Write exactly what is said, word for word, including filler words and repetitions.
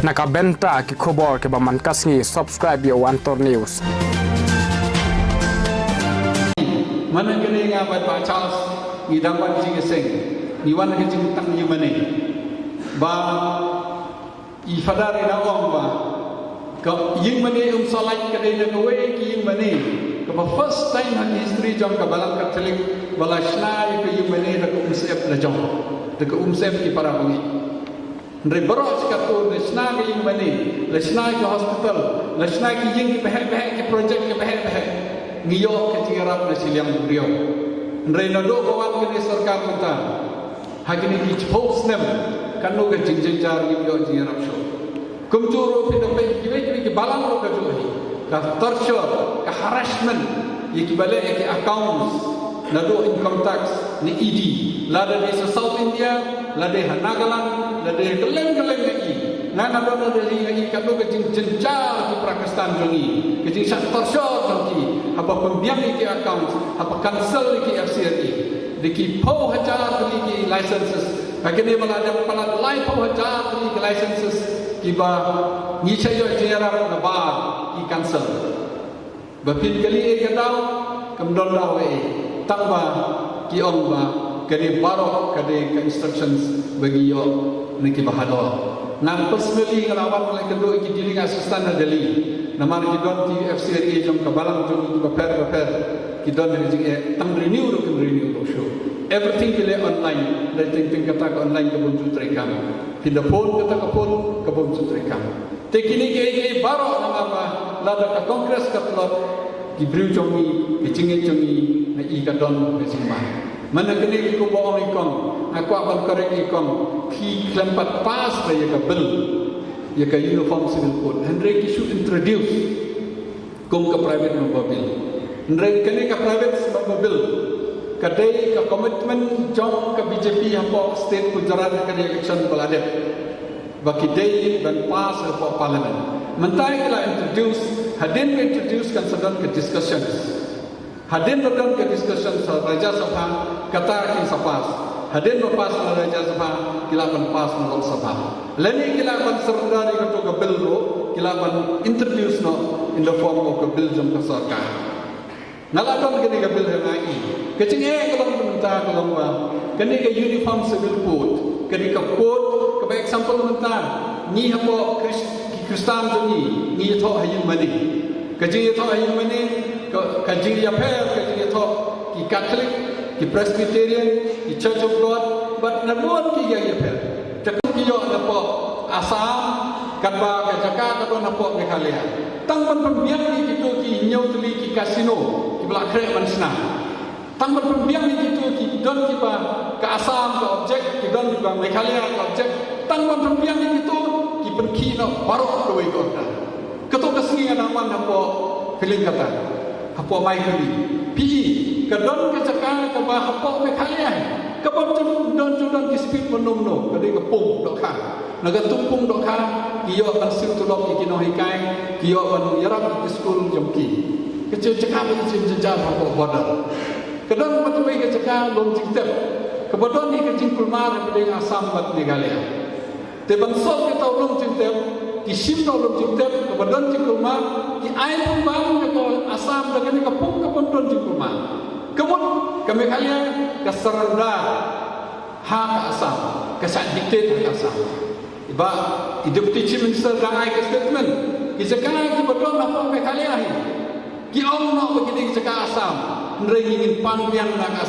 Na ka bynta ki khubor kiba man ka sngi, subscribe ïa u Antor News. Mynta kane nga bad Bah Charles ngi dang wan jingïaseng, ngi wan ka jingtang ïing mane. Ba i Father i da ong ba ka ïing mane Umsawlait ka dei na kawei ka ïing mane kaba first time ha history jong ka Balang Katholik ba la shna ïa ka ïing mane da ka umsyep la jong, da ka umsyep ki para bangeit. Hynrei baroh shi katta la shna ka ïing mane, la shna ka hospital, la shna ki ïing kiba heh ba heh, ki project kiba heh ba heh. Ngi ïoh ka jingïarap na shiliang briew. Hynrei naduh ba wan kane sorkar mynta, ha kine ki shiphew snem, katno ka jingjynjar ngim ïoh jingïarap shuh. Kumjuh ruh phi da peit kiwei kiwei ki balang ruh kajuh hi. Ka torture, ka harassment ïa kiba leh ïa ki accounts naduh income tax ne E D, lada dei sha South India, lada dei ha Nagaland, lada dei ha kylleng kylleng ka i. Nga nga don ha Delhi nga i katno ka jingjynjar ki para Khristan jong ngi, ka jingshah torture jong ki haba pynbiang ïa ki accounts, haba cancel ïa ki F C R A. Da ki phew hajar tylli ki licenses, ha kine ba la dep palat laiphew hajar tylli ki licenses kiba ngi shah ïoh jingïarap nabar ki cancel. Ba phin kylli ei ka daw, kam don daw ei. Tang ba ki ong ba kane baroh ka dei ka instructions ba ngi ïoh na kiba halor. Nga personally nga la wan nga la kynduh ïa ki dealing assistant na Delhi. Namar ki don ki F C R A jong ka balang jong ki bapher bapher, ki don ha ka jingeh, tang renew ruh kim renew ruh shuh. Everything ki leh online, da teng teng kata ka online ka bym ju treikam. Phi da phone kata ka phone ka bym ju treikam. Te kine kiei kiei baroh namar ba lada ka Congress ka tlot, ki briew jong ngi, ki jingngeit jong ngi, nga i ka don ka jingma. Mynta kane ki kumba ong i kong, nga kwah ban correct i kong, ki khlem pat pass da ïa ka bill, ïa ka Uniform Civil Code. Hynrei ki shu introduce kum ka private member bill. Hynrei kane ka private member bill ka dei ka commitment jong ka B J P hapoh state Gujarat ha ka election ba la dep, ba ki dei ban pass hapoh parliament. Mynta ki la introduce, hadien ba introduce kan sa don ka discussions. Hadien ba don ka discussion sha Rajya Sabha, kata kin sa pass. Hadien ba pass na Rajya Sabha, ki lah ban pass na Lok Sabha. Lane ki lah ban surrender ïa kato ka bill ruh, ki lah ban introduce noh in the form of ka bill jong ka sorkar. Nga la don kane ka bill ha nga i. Ka jingeh ka long mynta ka long ba kane ka Uniform Civil Code, kane ka code kaba example mynta ngi hapoh Khris-, ki Khristan jong ngi, ngi ïathoh ha ïing mane. Ka jingïathoh ha ïing mane, ka, ka jingïapher, ka jingïathoh ki Catholic, ki Presbyterian, ki Church of God, bad na bun ki ïa ïapher. Te ki ïoh napoh Assam, katba ka jaka ka don hapoh Meghalaya. Tang ban pynbiang ïa kito ki hynñiew tylli ki casino kiba la khreh ban shna. Tang ban pynbiang ïa kito ki don kiba ka Assam ka object, ki don kiba Meghalaya ka object. Tang ban pynbiang ïa kito ki pynkhih noh baroh kawei ka order. Kato ka sngi nga dang wan hapoh Pyidaungsu, hapoh Maikhuli. Phi i, ka don ka jaka kaba hapoh Meghalaya hi, kaba don, don, don ki speed mynno mynno, ka dei ka pung dohkha. Na ka tum pung dohkha ki ïoh ban siew tulop ïa ki nonghikai, ki ïoh ban ïarap ïa ki skul jong ki. Ka jaka ba i jynjar hapoh border. Ka don pat kawei ka jaka Lumjingtep, kaba don hi ka jingkulmar hapdeng Assam bad Meghalaya. Te ban solve kita u Lumjingtep, ki shim na u Lumjingtep, kaba don jingkulmar, ki ai pynban ïa ka Assam da kane ka pung kaba don jingkulmar. Ka mut ka Meghalaya ka surrender ha ka Assam, ka shah dictate ha ka Assam. Ba i Deputy Chief Minister dang ai ka statement, ki jaka kiba don hapoh Meghalaya hi, ki ong noh ba ki dei ki jaka Assam, hynrei ngi ngin pan biang na ka